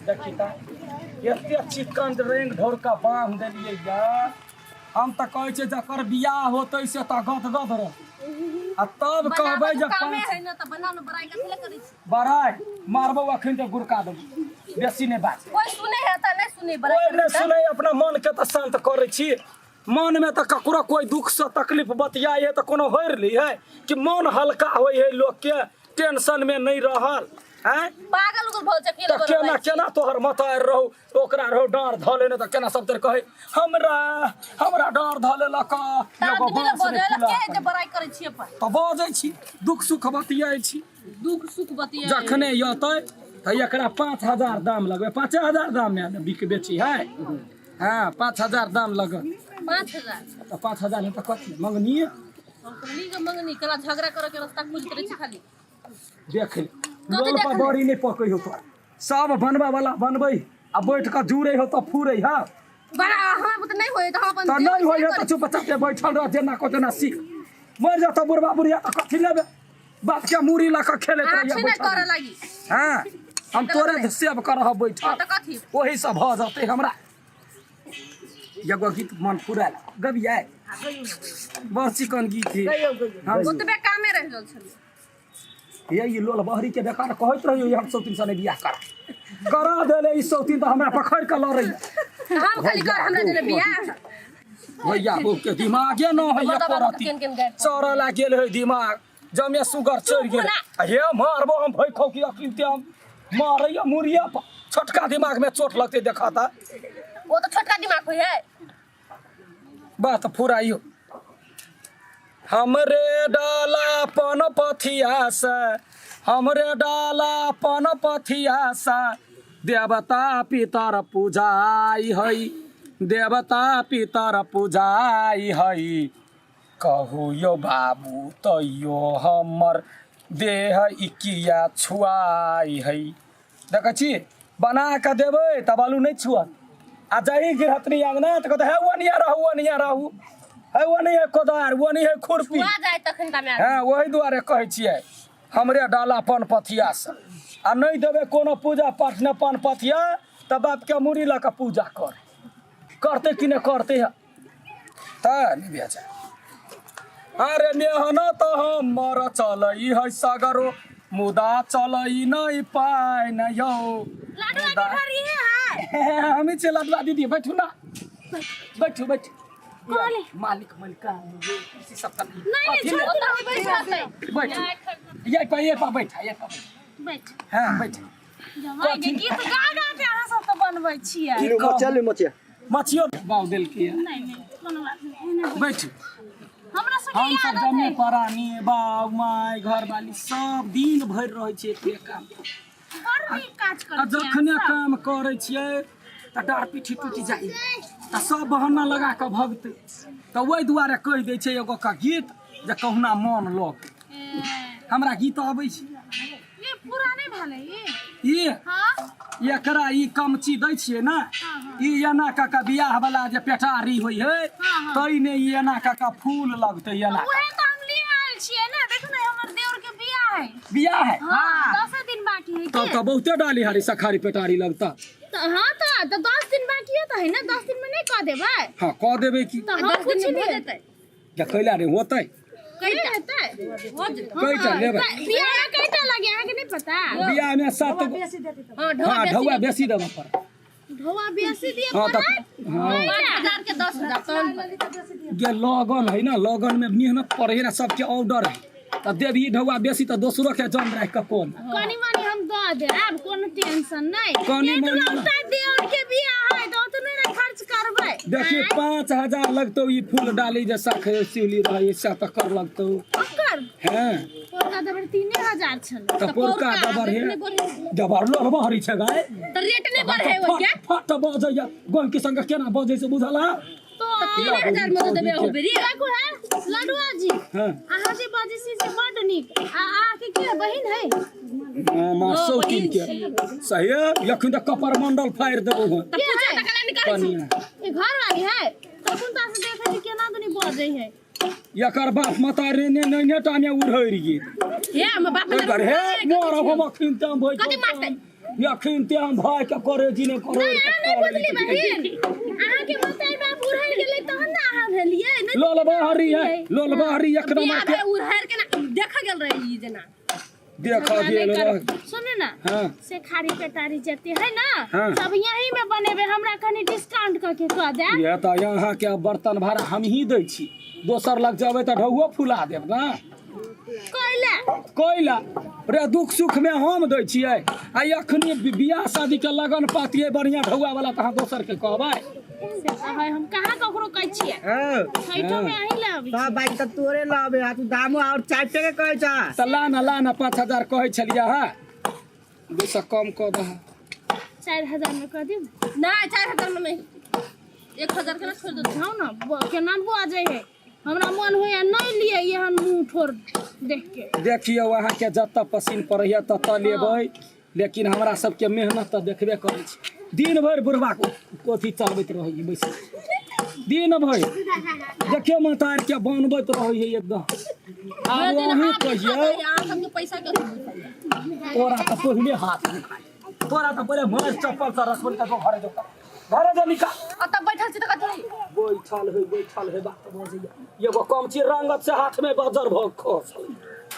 देखी तऽ एते चिकन रेंग ढोरका बान्ह देलियै या। हम तऽ कहै छियै जकर बियाह होतै से तऽ गद गद रहतै आ तब कहबै जे कामे पाँच है ना तऽ बना ने, बड़ाई कथी लए करै छी? बड़ाइ मारबौ अखन तऽ गुड़का देबौ, बेसी नहि बाज। कोइ सुनै है तऽ नहि सुनै बड़ाई। कोइ नहि सुनै, अपना मनके तऽ शान्त करै छी। मनमे तऽ ककरो कोइ दुःखसँ तकलीफ बतियाइ है तऽ कोनो होरि ली है कि मन हल्का होइ है, लोकके टेंशनमे नहि रहल। आँय, पागल उगल भऽ छै। तऽ केना केना तोहर मतारि रहौ, ओकरा रहौ डाँड़ धऽ लेने, तऽ केना सब तोर कहै हमरा हमरा डाँड़ धऽ लेलक एगो बाँस नहि फुला। के जे बड़ाई करै छी अपन? तऽ बजै छी, दुःख सुख बतियाइ छी। दुख सुख बतियाइ। जखने अतै तऽ एकरा 5000 दाम लगबै, 5000 दाममे ने बिक बेची है। हँ, 5000 दाम लगत। 5000? तऽ 5000 नहि तऽ कथी मंगनीए? हम कहली के मंगनी केना झगड़ा करे के रास्ता खोजैत रहै छी खाली। देख ले, लोल पर बड़ी नहि पकै हो तोरा। सब बनबै वाला बनबै आ बैठ कऽ जुड़ै हो तऽ फुरै है। बड़ा हमरा बुते नहि होय तऽ हम अपन तऽ नहि होइ है तऽ चुपचाप बैठल रह, जेना को तेना सीख। मरि जेतौ बुढ़बा बुढ़िया तऽ कथी लेबे? बाप के मूड़ी लऽ कऽ खेलैत अहाँ रहिए छी ने बैठल। करे लागी। हँ, हम तोरे सेव करह बैठल। तऽ कथी? ओहीसँ भऽ जेतै। हमरा एगो गीत मन फुरायल, गबियै? बड़ चिकन गीत है हम। ओतबे कामे रहि गेल छलै। हे, ई लोल बहरी के बेकार कहैत रहियो, हम सौतीन से नहि बियाह करा करा देले। ई सौतीन तऽ हमरा पकड़ के लड़ै। हम खाली कर हमरा देले बियाह। भैया बहू के दिमागे न है बता, बता, रति। केन केन गाय चढ़ऽ ला गेल है दिमाग, जमे सुगर चढ़ि गेल। आ हे, मारबो हम भै खौ की अखिलते हम मारैया मुड़िया पर, छोटका दिमाग में चोट लगतै। देखा तऽ। ओ तऽ छोटका दिमाग होइ है। बात फुराइयो। हमरे डाला पन पथिया से, हमरे डाला पन पथिया से देवता पितर पूजाई है, देवता पितर पूजाई है। कहू यौ बाबू, तैयो हमर देह ई किया छुआई है? देखै छी, बना कऽ देबै तऽ बालू नहि छुअत आ जाही गिरहतनी अंगना तऽ कहतै, हे ओनिया रहू, ओनिया रहू, हे ओ नहीं है कोदार, वो नहीं है खुरपी। छुआ जाए तखन का मैं। हँ, ओहि दुआरे कहै छियै हमरे डाला पन पथिया से आ नहि देबै कोनो पूजा पाठ ने पान पथिया तऽ बापके मूड़ी लऽ कऽ पूजा कर करतै कि नहि करतै? तऽ नहि बेचा। अरे मेहनत हमर चलै है सगरो, मुदा चलै नहि पाइन यौ। लाडवा मुदा के घर इहे है? हमी छियै लडुआ दीदी। बैठू ना, बैठू बैठू। मालिक मलिका कुर्सी सब तक नहीं नहीं, छोड़ ओतऽ ही बैठ रहतै। बैठ, ये पर, ये पर बैठ, ये पर बैठ। बैठ। हाँ, बैठ। जमाई के गीत गा गा के अहाँ सब तऽ बनबै छियै। की कहू? मचिया ले, मचिया। मछियो बाव देलकै। नहीं नहीं, कोनो बात नहीं, एहने। बैठ। हमरा सबके हम सब याद जमे है। परानी बाप my घर वाली सब दिन भरि रहै छियै एके काम। बड़ नीक काज आ करै छियै जखने अहाँ सब। काम करै छियै तऽ डाँड़ पीठी टूटि जाइ, तऽ सब बहाना लगा कऽ भगतै। तऽ ओहि दुआरे कहि दै छै एगो के गीत जे कहुना मन लग। ए, हमरा गीत अबै छै। ये पूरा नहीं भेलै ई? ई हाँ। एकरा ई कमची दै छियै ने, ई एना कऽ कऽ बियाह वाला जे पेटारी होइ है, तै ने ई एना कऽ कऽ फूल लगतै एना। उहे तऽ हम लिए आयल छियै ने। देखू ने, हमर देवर के बियाह है। बियाह है? हाँ, 10 दिन बाकी है। तब की तऽ बहुते डाली हारी सखारी पेटारी लगता। तऽ हाँ, तऽ 10 दिन बाकी है तऽ है ने, 10 दिन में नहीं कह देबै? हाँ, कऽ देबै की। तऽ हम 10 दिन में भऽ पूछलियै जेतै। जे कैला रे होतै? नहीं हेतै? हो जेतै। कैटा लेबै? बियाह में कैटा लगे, अहाँके नहीं पता? बियाह में सात गो। हाँ, ढौआ। हाँ, बेसी। ढौआ बेसी देबऽ पड़त। ढोआ बेसी दिए हाँ, तऽ पड़त? हाँ। 5000 के 10,000 तहन। जे लगन है ना, लगन में मेहनत पड़े है ना, सबके ऑर्डर है, तऽ देबही ढौआ बेसी तऽ दोसरो के जन राखि कऽ कोन। कनी मनी हम दऽ देब, कोनो टेंशन नहीं। कनी मनी ना। एकलौता देवर के बियाह है तऽ ओतने ने खर्च करबै। देखी, 5000 लगतौ ई फूल डाली जे सख सिवली रहै से तऽ कर लगतौ। ओकर हैं पोरका देबर 3000 छलै। तऽ पोरका दबर हे दबर लोल बहरी छै गाय। तऽ रेट नहि बढ़े ओइ के? फट फट बजैया, गहकी संग केना बजै से बुझल है? तो 3000 में तऽ देबै अहू बेरी। देखू है लडुआ जी, हाँ। अहाँ जे बजै छी से बड्ड नीक। आ अहाँके के बहिन है? मामा सौतीन के सही एखन तऽ कपर मंडल फाड़ि देबौ हम। तऽ पूछो तऽ कला निकालै छी। कनिया। ई घर वाली है? तखन ता से देखै छी केना दुनी बजै है। एकर बाप मतारी ने ने ने टा में उड़हरि गेल। हे, हमर बाप ओहि पर हे मरब हम अखन तम भइ। कथी मारतै? अखन ते हम भाई के करे जी ने करे नहीं अहाँ नहीं बुझली बहिन अहाँके मताई बाप उड़हर गेलै तहन ने अहाँ भेलियै नहि लोल बहरी है लोल बहरी एकदम बियाह भेल उड़हर के ना देख गेल रहे ई जेना देख गेल रहे सुनू ना हाँ से खारी पेटारी जते है ना हाँ। सब यही में बनेबे हमरा कनी डिस्काउंट करके कह दे ये तऽ यहाँ के बर्तन भाड़ा हम ही दै छी दोसर लग जेबै तऽ ढौओ फुला देब ना कोइला कोइला रे दुख सुख में हम दै छियै आ अखनी बियाह शादी के लगन पाती है बढ़िया ढौआ वाला तऽ अहाँ दोसर के कहबै से कहै हम कहाँ ककरो कहै छियै हँ छठो में अहीं ले अबै सब बाइक तऽ तोरे लबे आ तू दामो और चारि टके कहै छ तऽ ला ना ला ना 5,000 कहै छलियै हँ 200 कम कऽ दह 4,000 में कह दियौ नहीं 4,000 में नहीं 1,000 के ना छोड़ दो जाउ ना केना बजै है हमरा मन होइया नहीं लिए एहन मुँह ठोर देख के देखियौ अहाँके जतऽ पसीन पड़ैया ततऽ लेबै लेकिन हमरा सबके मेहनत तऽ देखबे करै छी दिन भरि बुढ़बा अथी चलबैत रहै बैस दिन भरि देखियौ मातार के बनबैत रहै है एकदम आब अहीं कहियौ अहाँ सबके पैसा के तोरा तऽ पहिले हाथ दुखाइ तोरा तऽ पहिले मारि चप्पल से रसगुल्ला के घरे जो घरे जो निकाल ओतऽ बैठल छी तऽ कथी बैठल है बात बजैया एगो कम छी रंगत से हाथ में बजर भऽ खसल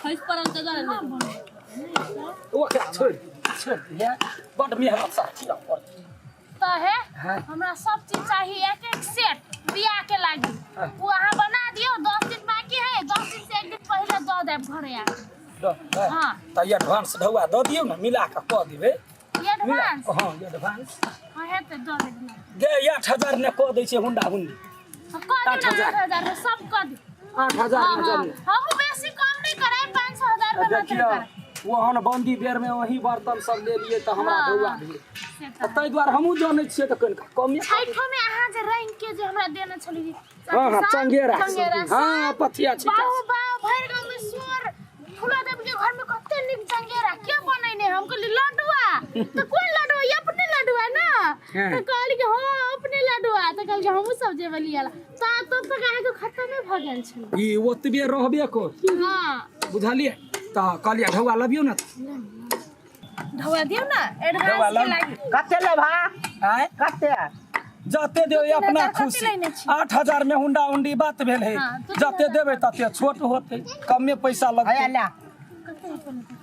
खसि पड़ल तऽ दुआरे नहि ओकरा छोड़ि छोड़ि दिहे बड मेहनत से अथी पर तऽ हे हाँ। हमरा सब चीज चाही एक एक सेट बियाह के लागी हाँ। वो अहाँ बना दियौ 10 दिन बाकी है 10 दिन से एक दिन पहिले दऽ देब घरे आके हाँ। तऽ एडवांस ढौआ दऽ दियौ ने मिला कऽ कऽ देबै एडवांस हँ एडवांस हाँ हेतै दऽ देब ने गे 8,000 ने कऽ दै छै हुंडा हुंडी हाँ, कऽ दियौ ने 8,000। 8,000 में सब कऽ दियौ 8,000 हाँ मे हाँ जरूर हमहूँ बेसी कम नहीं करायब 500 हजार में मात्र देखियौ करायब ओहन बन्दी बेरमे वही बर्तन सब लेलियै तऽ हमरा हाँ, ढौआ हाँ। भेल से तऽ तऽ ताहि दुआरे हमहूँ जनै छियै तऽ कनिका कमे छठो में अहाँ जे रंग के जे हमरा देने छलियै हँ हँ चंगेरा चंगेरा हँ पथिया छिका बाहु बाहु भरि गाँव में शोर फुला देव के घर में कते नीक चंगेरा के बनैने हम कहली लडुआ तो कोन लडुआ ये अपने लडुआ ना हाँ। तो कहली कि हाँ अपने लडुआ तो कहली हमहूँ सब जेबै लिअ ला ता तब तक अहाँके खतमे भऽ गेल छलै ई ओतबे रहबे कर हाँ बुझलियै तऽ कहलियै ढौआ लबियौ ने ढौआ दियौ ना ढौआ एडवांस लब के लागी कते लेबा आँय कते जते देबै अपना हजार कते खुशी लेने छी? 8,000 में हुंडा हुंडी बात भेल है हाँ, तो जते 3,000 देबै तते छोट होतै कमे पैसा हया लगतै ले कते है पहिले?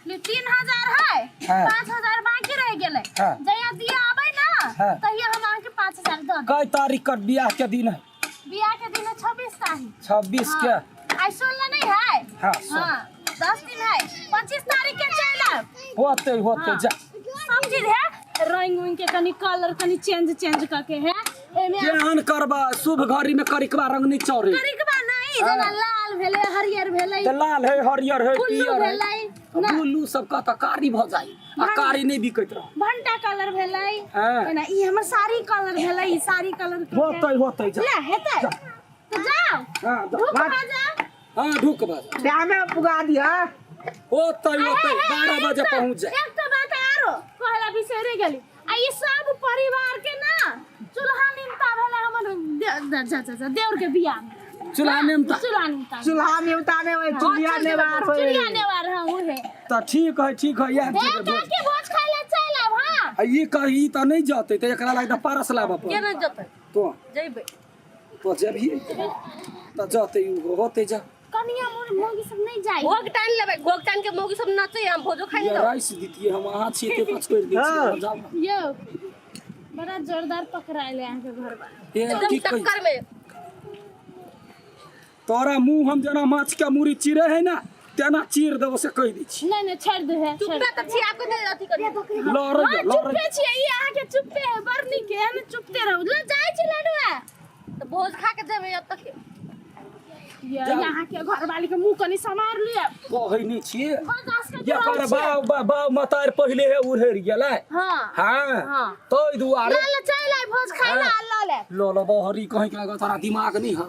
ले 3,000 है हाँ। 5,000 बाकी रह गेलै हाँ। जहिया दिया आबै ना हाँ। तहिया हम अहाँके 5,000 दऽ देब कै तारीख के बियाह के दिन है बियाह के दिन है 26 तारीख 26 के हाँ। आइ 16 नहीं है हाँ, 16। हाँ 10 दिन है 25 तारीख के चलि आयब होतै होतै हाँ। जा सब चीज है रंग उंग के कनी कलर कनी चेंज चेंज करके है एमे केहन करबा शुभ घड़ी में करिकबा रंग नहीं चढ़े करिकबा नहीं जेना लाल भेलै हरियर भेलै तऽ लाल है हरियर है बुल्लू पियर है भेलै ना बुल्लू सब के तऽ कारी भऽ जाइ आ कारी नहि बिकैत रह भंटा कलर भेलै हाँ। एना ई हमर साड़ी कलर भेलै ई साड़ी कलर के होतै होतै जा ले हेतै तऽ जाओ हाँ ढुक भऽ जाओ हाँ ढुक बजा टाइमे पुगा दिया होतै होतै 12 बजे पहुँच जाए एक तो बात आरो कहला बिसरे गेली आ ई सब परिवार के ना चूल्हा निमता भेला हमर जा जा जा देवर के बियाह में चूल्हा निमता चूल्हा निमता चूल्हा में उताने होय चूल्हा नेवार होय चूल्हा नेवार हां उहे तऽ ठीक है ठीक है यार हे काकी भोज खाइ ले चल आब हां आ ई कह ई तऽ नहि जतै तऽ एकरा लागि तऽ पारस लाबऽ के पड़त नहि जेतै तो जइबै तो जेबही तऽ जतै ओ होतै जा कनिया मोर मौगी सब नहीं जाई घोघ टानि लेबै घोघ टानि के मौगी सब नचै हम भोजो खाइ ये नहि राइस दितियै हम अहाँ छियै तऽ छोड़ि दै छियै हाँ। जाउ ने। यो बड़ा जोरदार पकड़ाइले अहाँ के घर बा ए, एकदम की कहै टक्कर में तोरा मुंह हम जेना माछ के मुड़ी चिरे है ना तेना चीर देबो से कहि दै छी नहीं नहीं छोड़ दे है छोड़ चुप्पे तऽ छी आपके नहि अथी करी लड़ै हाँ, लड़ै चुप्पे छियै ई अहाँके चुप्पे है बड़ नीक है एहन चुपते रहू ले जाइ छी लडुआ तऽ भोज खा के जेबै अब तक ये अहाँके घरवाली के मुंह कनि समार लिअ कहै नहि छियै बदमाश के एकर जुड़ल छियै। बाप बाप मतार पहिले हे उड़ेर गेलै हाँ हाँ हाँ। ताहि दुआरे ले ले चलि आइ भोज खाइ ला ल ले ल ल बहरी कहीं के अगर तोरा दिमाग नहीं है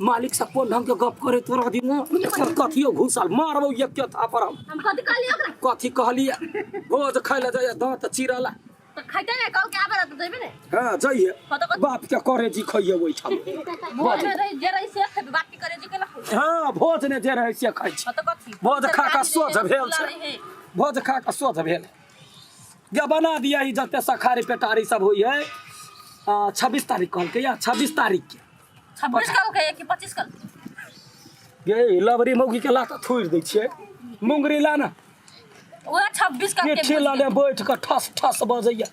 मालिक से कोन ढंग के गप करे तोरा दिमाग में कथियो घुसल मारबौ एक के थापर हम हम कथी कहलियै ओकरा कथी कहलिए भोज खाइ लए जाइए दाँत चिरला तऽ खैते ने कहल के आबे तऽ जेबे ने हाँ जाइए कतऽ कतऽ बाप के करे जी खइए ओहिठाम भोज में रही जे रही से खेबै बाप के करे जी केना खेबै हाँ भोज ने जे रहै से खाइ छी कतऽ कथी भोज खा कऽ सोझ भेल छै। भोज खा कऽ सोझ भेल गे बना दिया ई जते सखारी पेटारी सब होइ है। 26 तारीख कहलकै या 26 तारीख के। 26 कहलकै कि 25 कहलकै? गे लबरी मौगी के लात थोड़ि दै छियै, मुंगरी ला ना। वएह 26 कहलकै। पीठी लने बैठ कऽ ठस ठस बजैया।